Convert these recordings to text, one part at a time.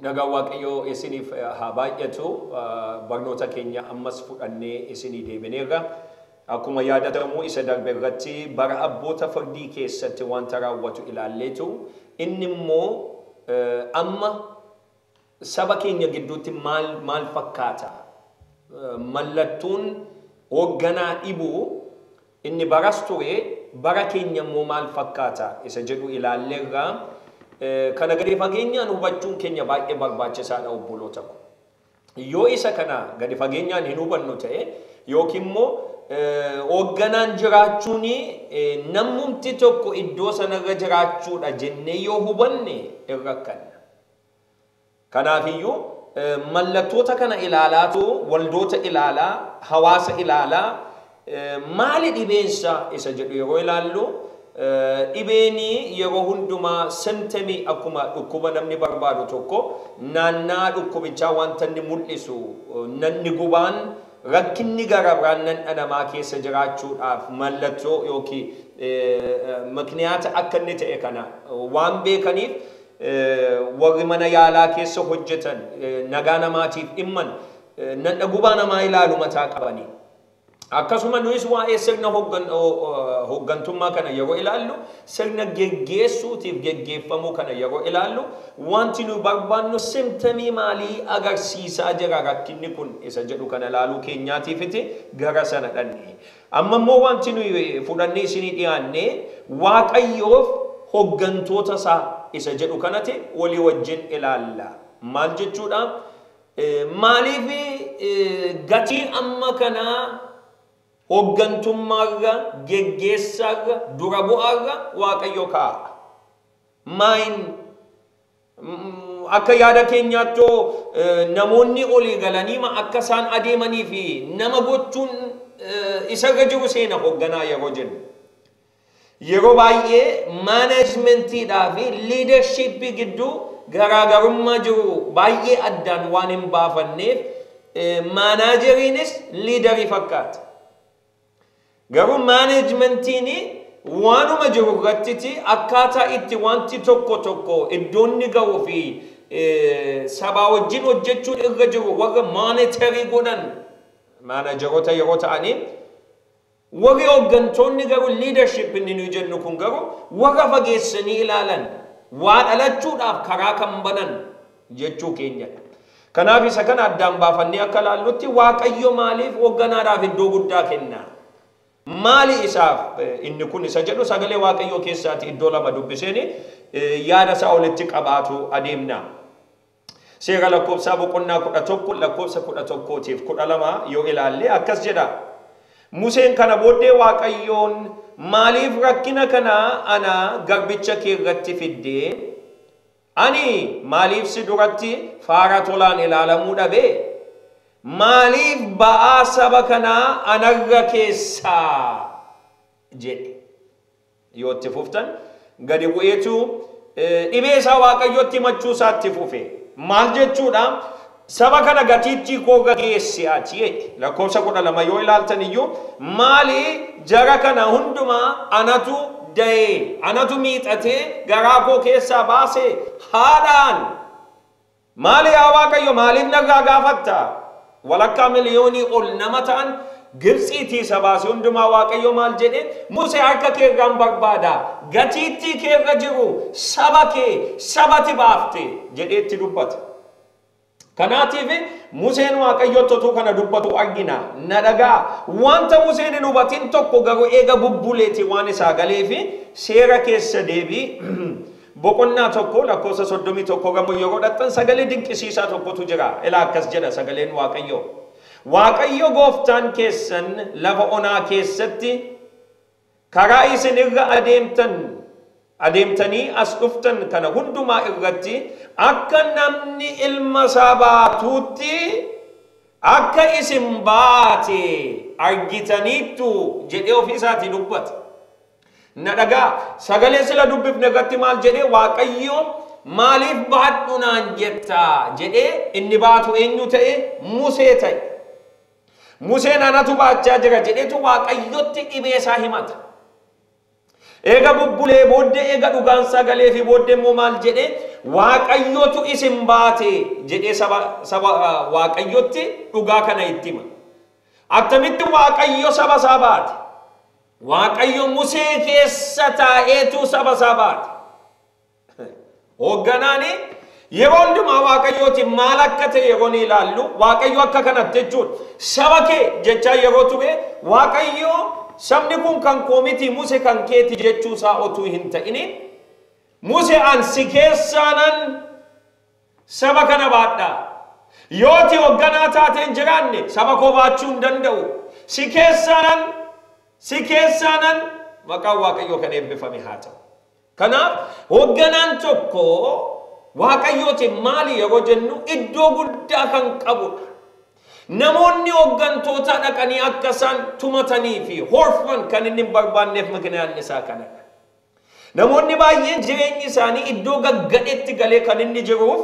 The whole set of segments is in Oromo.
Nagaan Waaqayyoo isiniif haa baay'atu. Barnoota keenya ammas fudhannee isinii deebineerra. Akkuma yaadatamu isa darbe irratti bara abboota firdii keessatti wanta raawwatu ilaalleetu inni immoo amma saba keenya gidduutti maal fakkaata? Mallattoon hoogganaa dhibuu inni baras ture bara keenya immoo maal fakkaata isa jedhu ilaalleerra. Kana gadi fageenyaan hubachuun keenya baay'ee barbaachisaadha obboloota ko. Yoo isa kana gadi fageenyaan hin hubannu ta'e yookiin immoo hoogganaan jiraachuun namumti tokko iddoo sanarra jiraachuudha jennee yoo hubanne hin rakkanna. Kanaafiyyuu mallattoota kana ilaalaatu waldoota ilaalaa, hawaasa ilaalaa, maali dhibeensa isa jedhu yeroo ilaallu dhibeen yeroo hundumaa symptomii akkuma dhukkuba namni barbaadu tokko naannaa dhukkubichaa wanta inni mul'isu namni gubaan rakkinni gara biraan nan namaa keessa jiraachuudhaaf mallattoo yookiin mikniyaata akka inni ta'e kana waan beekaniif warri mana yaalaa keessa hojjetan nagaa namaatiif dhimman nan gubaa namaa ilaalu mataa qabanii. Akkasuma nuyis waa'ee sirna hooggantummaa kana yeroo ilaallu sirna geggeessuutiif geggeeffamuu kana yeroo ilaallu wanti nu barbaannu symptomii maalii agarsiisaa jira rakkinni kun isa jedhu kana ilaaluu keenyaatiifiti gara sana dhanne. Amma immoo wanti nuyi fudhannee isinii dhiyaanne Waaqayyoof hooggantoota isaa isa jedhu kanatti walii wajjin ilaalla. Maal jechuudha? Maaliif gatii amma kanaa hooggantummaarra, geggeessaarra, dura bu'aarra Waaqayyo kaa'a. Maayin akka yaada keenyaattoo namoonni olii galanii akka isaan adeemanii fi nama gochuun isarra jiru seena hoogganaa yeroo jennu. Yeroo baay'ee maaneejmentiidhaa fi liidarshiippii gidduu garaagarummaa jiru baay'ee addaan waan hin baafanneef maanaajeriinis liidarii fakkaata. Garuu maaneejmentiin waanuma jiru irratti akkaataa itti wanti tokko tokko iddoonni ga'uu fi sabaa wajjin hojjechuun irra jiru warra maanitarii godhan maanajeroota yeroo ta'anii warri hooggantoonni garuu liidarship inni nuyi jennu kun garuu warra fageessanii ilaalan waa dhalachuudhaaf karaa kan banan jechuu keenyadha. Kanaaf isa kana addaan baafannee akka ilaallutti Waaqayyo maaliif hoogganaadhaaf iddoo guddaa kenna? Maali isaaf inni kun isa jedhu sagalee Waaqayyoo keessaati iddoo lama dubbiseen yaada isaa olitti qabaatu adeemna. Seera lakkoofsaa boqonnaa 11 lakkoofsa 11tiif 12 yoo ilaalle akkas jedha. Museen kana booddee Waaqayyoon maaliif rakkina kana ana garbicha kee irratti fiddee? Ani maaliif si duratti faara tolaan ilaalamuu dhabee? Maaliif ba'aa saba kanaa anarra keessaa jedhe. Yoo itti fuftan gadi bu'eetu dhibee isaa Waaqayyotti himachuu isaatti fufe. Maal jechuudha? Saba kana gatiittii koo geessi ati jedhe. Lakkoofsa 12 yoo ilaaltan iyyuu maali jara kana hundumaa anatu da'ee anatu miixatee garaa koo keessaa baase haadhaan. Maali yaa Waaqayyo maaliif narraa gaafatta? Walakkaa miliyoonii ol nama ta'an Gibxiitii isa baase hundumaa Waaqayyo maal jedhe? Musee harka kee irraan barbaada. Gatiittii kee irra jiru saba kee sabati baafte jedhee itti dubbata. Kanaatiif Museen Waaqayyotti utuu kana dubbatu argina. Na dhagaa wanta Museen hin hubatin tokko garuu eega bubbuleeti waan isaa galeefi seera keessa deebii boqonnaa 1 lakkoofsa 31 gamoo yeroo dhaqxan sagalee dinqisiisaa tokkotu jira. Ilaa akkas jedha sagaleen Waaqayyoo. Waaqayyo gooftaan keessan lafa onaa keessatti karaa isin irra adeemtanii as dhuftan kana hundumaa irratti akka namni ilma isaa baatuutti akka isin baate argitaniittu jedhee ofii isaatii dubbata. Na dhagaa sagalee sila dubbifne irratti maal jedhee Waaqayyo maaliif baadhu naan jetta jedhee inni baatu eenyu ta'e? Musee ta'e. Museen anatu baachaa jira jedheetu Waaqayyotti dhibee isaa himata. Eega bubbulee booddee eega dhugaan sagalee fi booddee immoo maal jedhee Waaqayyotu isin baate jedhee saba Waaqayyotti dhugaa kana itti hima. Attamitti Waaqayyo saba isaa baate? Waaqayyo Musee keessa taa'eetu saba isaa baate. Hoogganaan yeroo hundumaa Waaqayyooti maal akka ta'e yeroo ni ilaallu, Waaqayyo akka kanatti jechuudha. Saba kee jechaa yeroo ture, Waaqayyo sabni kun kan koo miti, Musee kan keeti jechuu isaa otuu hin ta'ini, Musee an si keessaanan saba kana baadha. Yooti hoogganaa taate hin jiraanne saba koo baachuu hin danda'u. Si keessaanan maqaan Waaqayyoo kan eebbifame haa ta'u. Kanaaf hoogganaan tokko Waaqayyooti maali yeroo jennu iddoo guddaa kan qabudha. Namoonni hooggantoota dhaqanii akka isaan tumatanii fi horfan kan inni hin barbaanneef mikniyaan isaa kanadha. Namoonni baay'een jireenyi isaanii iddoo gaggadhetti galee kan inni jiruuf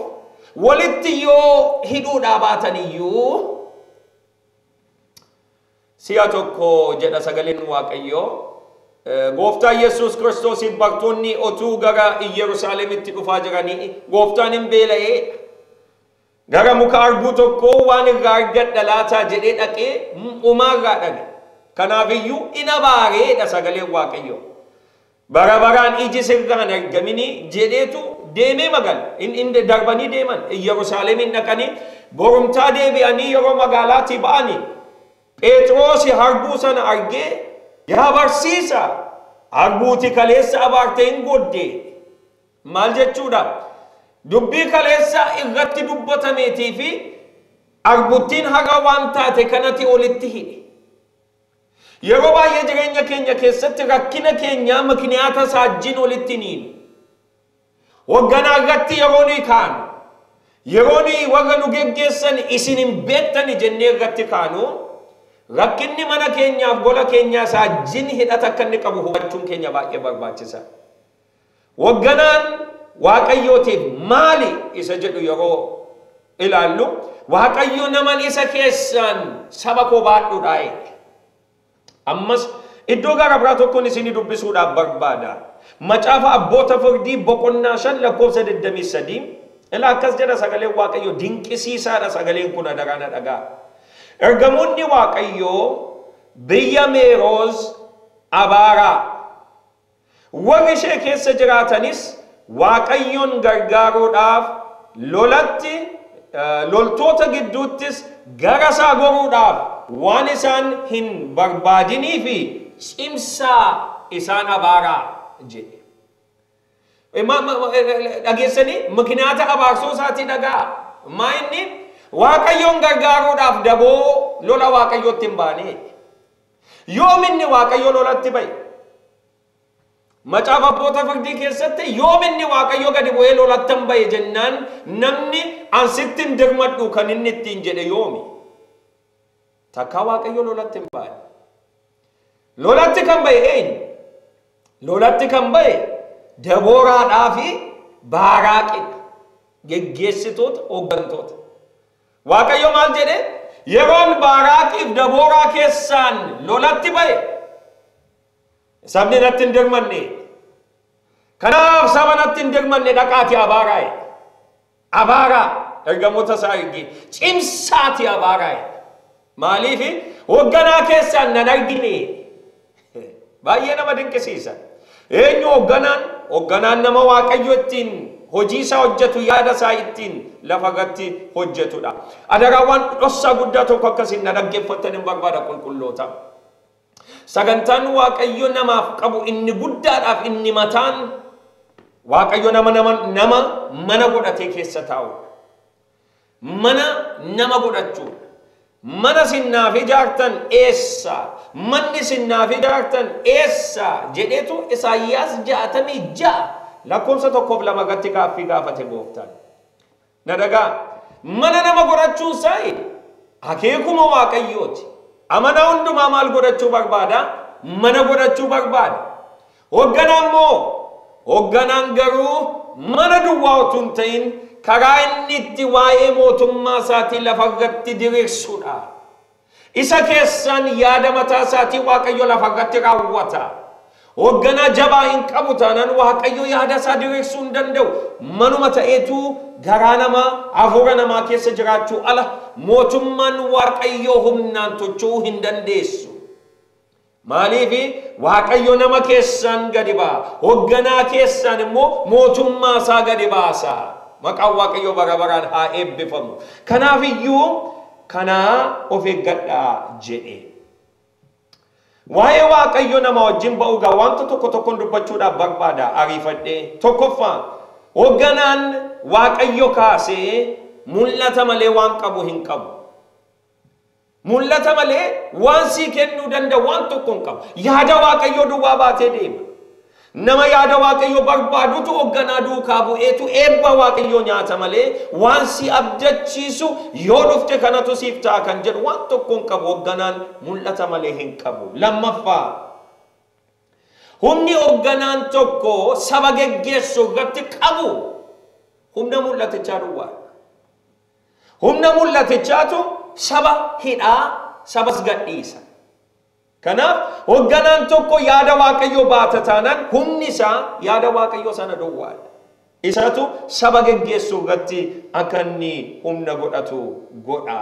walitti yoo hidhuudhaa baataniyyuu si'a tokko jedha sagaleen Waaqayyoo. Gooftaan Yesuus Kiristoosiif bartoonni otuu gara Yerusaalemitti dhufaa jiranii gooftaan hin beela'ee gara muka arbuu tokkoo waan irraa argadha laataa jedhee dhaqee umaarraa dhage. Kanaafiyyuu in abaareedha sagaleen Waaqayyoo. Bara baraan iji sirraan argamini jedheetu deemee magala. In darbanii deeman Yerusaalemin dhaqanii borumtaa deebi'anii yeroo magaalaatii ba'anii Phexros harbuu sana argee yaa barsiisa, harbuuti kaleessa abaarte hin godde. Maal jechuudha? Dubbii kaleessa irratti dubbatameetii fi arbuttiin haga waan taate kanatti olitti hidhe. Yeroo baay'ee jireenya keenya keessatti rakkina keenya mikniyaata saajjiin olitti niinu. Hoogganaa irratti yeroo nuyi kaanu, yeroo nuyi warra nu geggeessan isin hin beektani jennee irratti kaanu, rakkinni mana keenyaaf gola keenyaa saajjiin hidhata akka inni qabu hubachuun keenya baay'ee barbaachisaa. Hoogganaan Waaqayyootiif maali isa jedhu yeroo ilaallu, Waaqayyo naman isa keessaan saba koo baadhuudhaa jedhe. Ammas iddoo gara biraa tokkoon isinii dubbisuudhaaf barbaada. Macaafa Abboota Firdii boqonnaa 5 lakkoofsa 23 ilaa akkas jedha sagaleen Waaqayyoo. Dinqisiisaadha sagaleen kun, adaraa dhagaa. Ergamoonni Waaqayyoo biyya Meeroos abaaraa, warri ishee keessa jiraatanis Waaqayyoon gargaaruudhaaf lolatti loltoota gidduuttis gara isaa goruudhaaf waan isaan hin barbaadinii fi cimsaa isaan abaaraa jedhe. Dhageessanii mikinaata abaarsuu isaatii dhagaa. Maa inni Waaqayyoon gargaaruudhaaf daboo lola Waaqayyootti hin baane. Yoom inni Waaqayyo lolatti ba'e? Macaafa Abboota Firdii keessatti yoom inni Waaqayyo gadi bu'ee lolatti hin ba'e jennaan namni ansitti hin dirmadhu kan inni ittiin jedhe yoomi? Takkaa Waaqayyo lolatti hin baane. Lolatti kan ba'e eenyu? Lolatti kan ba'e Debooraadhaa fi Baaraaqidha. Geggeessitoota, hooggantoota. Waaqayyo maal jedhe? Yeroon Baaraaqiif Debooraa keessaan lolatti ba'e sabni natti hin dirmanne. Kanaaf saba natti hin dirmanne dhaqaati abaaraa. Abaaraa ergamoota isaa ergee cimsaati abaaraa. Maaliif hoogganaa keessaan nan argine? Baay'ee nama dinqisiisa. Eenyu hoogganaan? Hoogganaan nama Waaqayyo ittiin hojii isaa hojjetu, yaada isaa ittiin lafa irratti hojjetudha. Adaraa waan dhossaa guddaa tokko akkasiin na dhaggeeffattan hin barbaada qulqulloota. Sagantaan Waaqayyo namaaf qabu inni guddaadhaaf inni mataan Waaqayyo nama mana godhatee keessa taa'udha. Mana nama godhachuudha. Mana sinnaaf ijaartan eessa? Manni sinnaaf ijaartan eessa? Jedheetu Isaayyaas 66 lakkoofsa 1 fi 2 irratti gaaffii gaafate gooftaan. Na dhagaa. Mana nama godhachuun isaa akeekuma Waaqayyooti. Amanaa hundumaa maal godhachuu barbaada? Mana godhachuu barbaada. Hoogganaan immoo hoogganaan garuu mana duwwaa utuu hin ta'in karaa inni itti waa'ee mootummaa isaatii lafa irratti diriirsudha. Isa keessaan yaada mataa isaatii Waaqayyo lafa irratti raawwata. Hoogganaa jabaa hin qabu taanaan Waaqayyo yaada isaa diriirsuu hin danda'u. Manuma ta'eetu garaa namaa, hafuura namaa keessa jiraachuu ala mootummaan Waaqayyoo humnaan tocho'uu hin dandeessu. Maaliif Waaqayyo nama keessaan gadi ba'a. Hoogganaa keessaan immoo mootummaa isaa gadi baasa. Maqaan Waaqayyoo bara baraan haa eebbifamu. Kanaaf iyyuu kanaa of eeggadhaa jedhe. Waa'ee Waaqayyo nama wajjin ba'uu gaa wanta tokko tokkoon dubbachuudhaaf barbaada ariifadhee. Tokkoffaa, hoogganaan Waaqayyo kaasee mul'ata malee waan qabu hin qabu. Mul'ata malee waan sii kennuu danda'u waan tokko hin qabu. Yaada Waaqayyoo duwwaa baatee deema. Nama yaada Waaqayyoo barbaadutu hoogganaa duukaa bu'eetu eebba Waaqayyoo nyaata malee waan si abdachiisu yoo dhufte kanatu siif ta'a kan jedhu waan tokko hin qabu. Hoogganaan mul'ata malee hin qabu. Lammaffaa, humni hoogganaan tokko saba geggeessu irratti qabu humna mul'atichaa duwwaadha. Humna mul'atichaatu saba hidhaa, sabas gadhiisa. Kanaaf hoogganaan tokko yaada Waaqayyoo baata taanaan humni isaa yaada Waaqayyoo sana duwwaadha. Isatu saba geggeessuu irratti akka inni humna godhatu godha.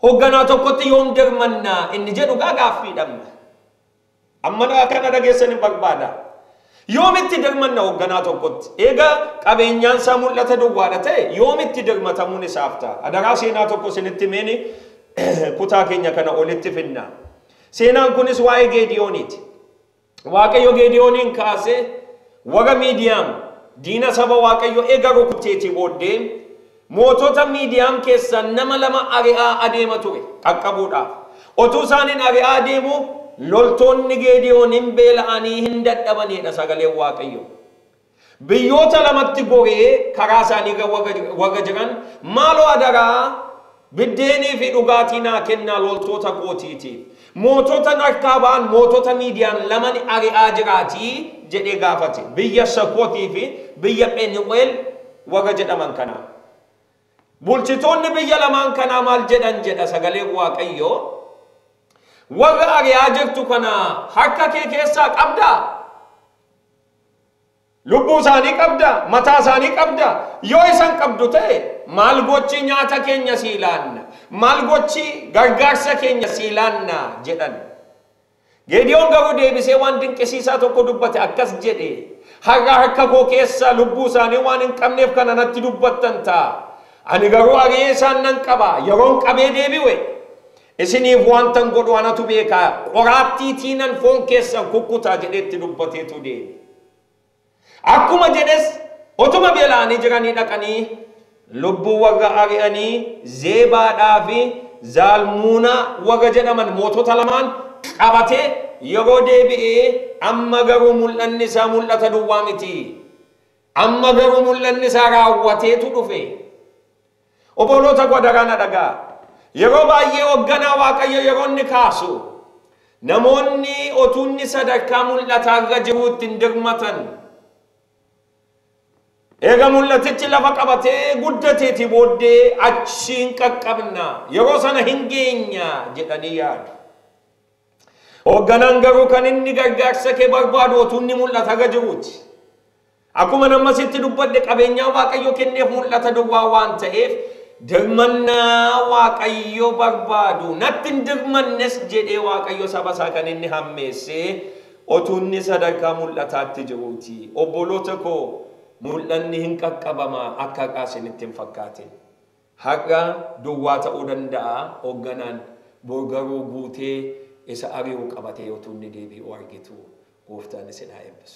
Hoogganaa tokkotti yoom dirmannaa inni jedhu gaaffii dhabna. Amma kana dhageessan hin barbaada. Yoomitti dirmanna hoogganaa tokkotti? Egaa qabeenyaan isaa mul'ata duwwaadha ta'e yoomitti dirmatamuun isaaf ta'a? Adaraa seenaa tokko isinitti meeni kutaa keenya kana olitti finna. Seenaan kunis waa'ee Geediyooniiti. Waaqayyo Geediyooniin kaasee warra Miidiyaam diina saba Waaqayyo eega rukuteetii booddee mootota Miidiyaam keessaa nama lama ari'aa adeema ture qaqqabuudhaaf. Otuu isaaniin ari'aa adeemu loltoonni Geediyoon hin beela'anii hin dadhabanidha sagaleen Waaqayyo. Biyyoota lamatti goree karaa isaanii warra jiran maaloo adaraa biddeenii fi dhugaatii naa kennaa loltoota kootiitiif. Mootota harkaa ba'an mootota Miidiyaan laman ari'aa jiraatii jedhee gaafate. Biyya Sakootii fi biyya Phenu'eel warra jedhaman kanaa. Bulchitoonni biyya lamaan kanaa maal jedhan jedha sagaleen Waaqayyoo. Warra ari'aa jirtu kana harka kee keessaa qabdaa? Lubbuu isaanii qabdaa? Mataa isaanii qabdaa? Yoo isan qabdu ta'e maal gochi nyaata keenya sii laanna? Maal gochi gargaarsa keenya sii laanna jedhan. Geediyoon garuu deebisee waan dinqisiisaa tokko dubbate akkas jedhe. Har'a harka koo keessa lubbuu isaanii waan hin qabneef kana natti dubbattan ta'a. Ani garuu ari'ee isaan nan qaba. Yeroon qabee deebi'e. Isiniif wantan godhu anatu beekaa. Qoraattii tiinan foon keessan kukkutaa jedheetti dubbateetu deeme. Akkuma jedhes otuma beela'anii jiranii dhaqanii lubbuu warra ari'anii Zeebaadhaa fi Zaalmuunaa warra jedhaman mootota lamaan qabatee yeroo deebi'ee amma garuu mul'anni isaa mul'ata duwwaa miti. Amma garuu mul'anni isaa raawwateetu dhufe. Obboloota koo adaraa na dhagaa. Yeroo baay'ee hoogganaa Waaqayyo yeroo inni kaasu namoonni otuunni sadarkaa mul'ataa irra jiruutti hin dirmatan. Eega mul'atichi lafa qabatee guddateeti booddee achiin qaqqabna yeroo sana hin geenya jedhanii yaadu. Hoogganaan garuu kan inni gargaarsa kee barbaadu otuunni mul'ata irra jiruuti. Akkuma nama sitti dubbadde qabeenyaa Waaqayyo kenneef mul'ata duwwaa waan ta'eef dirmannaa Waaqayyo barbaadu natti hin dirmannes jedhee Waaqayyo saba isaa kan inni hammeessee otuunni sadarkaa mul'ataatti jiruuti. Obboloota koo mul'anni hin qaqqabama akka haqaa isinitti hin fakkaatin. Har'a duwwaa ta'uu danda'a hoogganaan bor garuu guutee isa ari'uu qabatee otuunni deebi'u argitu. Gooftaan isin haa eebbisu.